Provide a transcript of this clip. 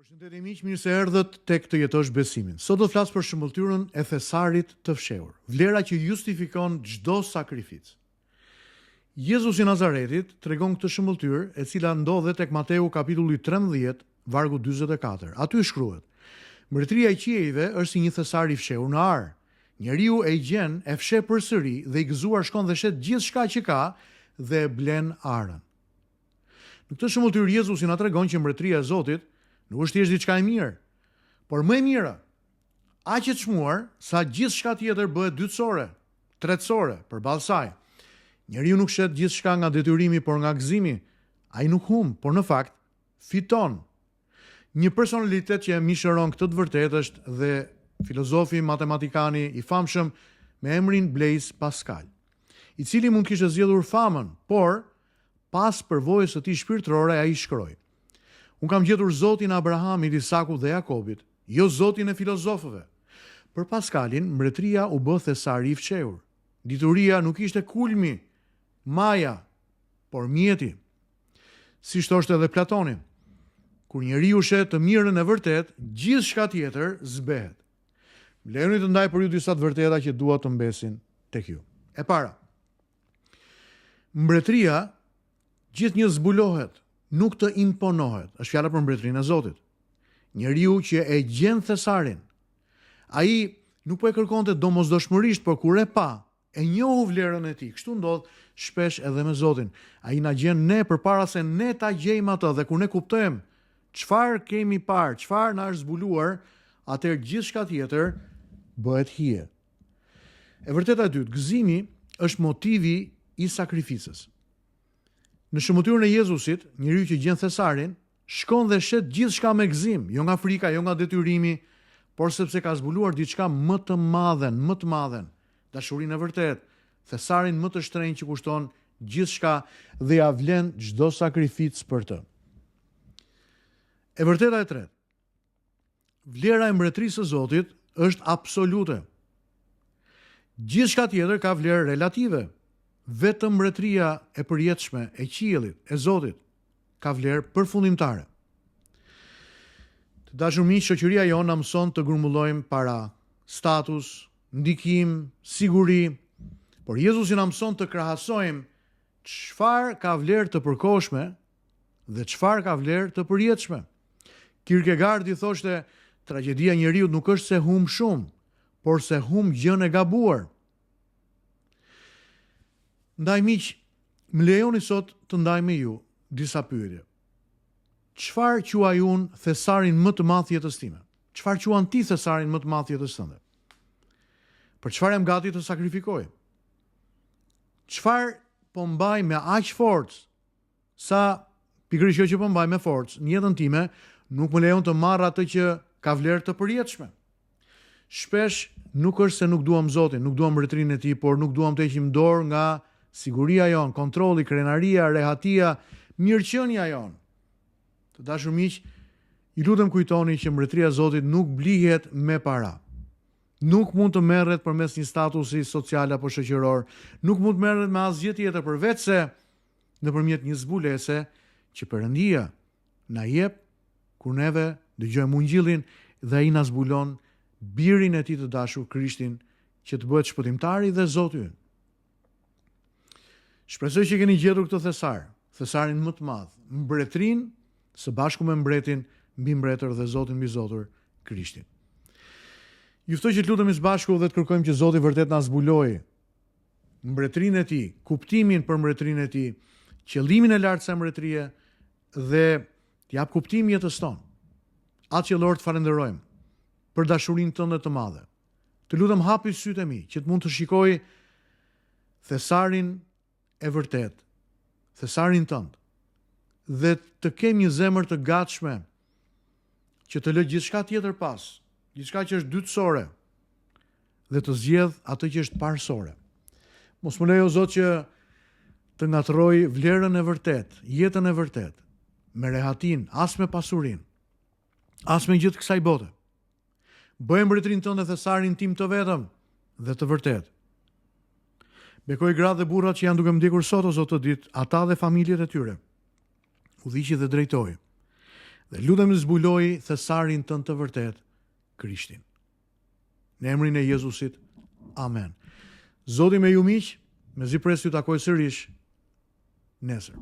Përshëndetje miq, mirë se erdhët tek Të jetosh besimin. Sot do të flas për shëmbëlltyrën e thesarit të fshehur, vlera që justifikon çdo sakrificë. Jezusi i Nazaretit tregon këtë shëmbëlltyrë, e cila ndodhet tek Mateu kapitulli 13, vargu 44. Aty shkruhet: Mbretëria e qiejve është si një thesar i fshehur në arë. Njeriu e gjen, e fsheh përsëri dhe i gëzuar shkon dhe shet gjithçka që ka dhe e blen arën. Në këtë shëmbëlltyrë Jezusi na tregon që mbretëria e Zotit nuk është thjesht diçka e mirë, por më e mira. Aq e çmuar sa gjithçka tjetër bëhet dytësore, tretësore përballë saj. Njeriu nuk shet gjithçka nga detyrimi, por nga gëzimi. Ai nuk humb, por në fakt fiton. Një personalitet që e mishëron këtë të vërtetë është dhe filozofi matematikani i famshëm me emrin Blaise Pascal, i cili mund të kishte zgjedhur famën, por Pas përvojës së tij shpirtërore ai shkroi, Unë kam gjetur Zotin e Abrahamit, Isakut dhe Jakobit, jo Zotin e filozofëve. Për Paskalin, mbretëria u bë thesari i fshehur. Dituria nuk ishte kulmi, maja, por mjeti. Siç thoshte edhe Platoni, kur njeriu sheh të mirën e vërtetë, gjithçka tjetër zbehet. Më lejoni të ndaj për ju disa të vërteta që dua të mbesin tek ju. E para, Mbretëria gjithnjë zbulohet, nuk të imponohet. Është fjala për mbretërinë e Zotit. Njeriu që e gjen thesarin, ai nuk po e kërkonte domosdoshmërisht, por kur e pa, e njohu vlerën e tij. Kështu ndodh shpesh edhe me Zotin. Ai na gjen ne përpara se ne ta gjejmë atë dhe kur ne kuptojmë çfarë kemi parë, çfarë na është zbuluar, atëherë gjithçka tjetër bëhet hije. E vërteta e dytë, gëzimi është motivi i sakrificës. Në shëmbëlltyrën e Jezusit, njeriu që gjen thesarin, shkon dhe shet gjithçka me gëzim, jo nga frika, jo nga detyrimi, por sepse ka zbuluar diçka më të madhen, më të madhen, dashurinë e vërtetë, thesarin më të shtrenjtë që kushton gjithçka dhe ia vlen çdo sakrificë për të. E vërteta e tretë, Vlera e mbretërisë së Zotit është absolute. Gjithçka tjetër ka vlerë relative. Vetëm mbretëria e përjetshme e qiellit, e Zotit, ka vlerë përfundimtare. Të dashur miq, shoqëria jonë na mëson të grumbullojmë para, status, ndikim, siguri, por Jezusi na mëson të krahasojmë çfarë ka vlerë të përkohshme dhe çfarë ka vlerë të përjetshme. Kierkegaardi thoshte, tragjedia e njeriut nuk është se humb shumë, por se humb gjënë e gabuar. Ndaj miq, më lejoni sot të ndaj me ju disa pyetje. Çfarë quaj unë thesarin më të madh të jetës time? Çfarë quan ti thesarin më të madh të jetës tënde? Për çfarë jam gati të sakrifikoj? Çfarë po mbaj me aq forcë Sa, pikërisht kjo që po mbaj me forcë në jetën time, nuk më lejon të marr atë që ka vlerë të përjetshme. Shpesh nuk është se nuk duam Zotin, nuk duam mbretërinë e Tij, por nuk duam të heqim dorë nga siguria jonë, kontrolli, krenaria, rehatia, mirëqenia jonë. Të dashur miq, ju lutem kujtoni që mbretëria e Zotit nuk blihet me para. Nuk mund të merret përmes një statusi social apo shoqëror, nuk mund të merret me asgjë tjetër përveçse nëpërmjet një zbulese që Perëndia na jep kur neve dëgjojmë Ungjillin dhe ai na zbulon birin e tij të dashur Krishtin që të bëhet shpëtimtari dhe Zoti ynë. Shpresoj që keni gjetur këtë thesar, thesarin më të madh, mbretërinë së bashku me mbretin mbi mbretër dhe Zotin mbi zotër, Krishtin. Ju ftoj që të lutemi së bashku dhe të kërkojmë që Zoti vërtet na zbulojë mbretërinë e tij, kuptimin për mbretërinë e tij, qëllimin e lartë të kësaj mbretërie dhe t'i japë kuptim jetës tonë. Atë Qiellor të falënderojmë për dashurinë tënde të madhe. Të lutem hapi sytë e mi që të mund të shikoj thesarin e vërtetë, thesarin tënd dhe të kem një zemër të gatshme që të lë gjithçka tjetër pas, gjithçka që është dytësore, dhe të zgjedh atë që është parësore. Mos më lejo Zot që të ngatërroj vlerën e vërtetë, jetën e vërtetë, me rehatinë, as me pasurinë, as me gjëtë e kësaj bote. Bëje mbretërinë tënde thesarin tim të vetëm dhe të vërtetë. Bekoji gratë dhe burrat që janë duke më ndjekur sot o Zot këtë ditë, ata dhe familjet e tyre. Udhëhiqi dhe drejtoji. Dhe lutem zbuloji thesarin tënd të vërtetë, Krishtin. Në emrin e Jezusit, amen. Zoti me ju miq, mezi pres t'ju takoj sërish nesër.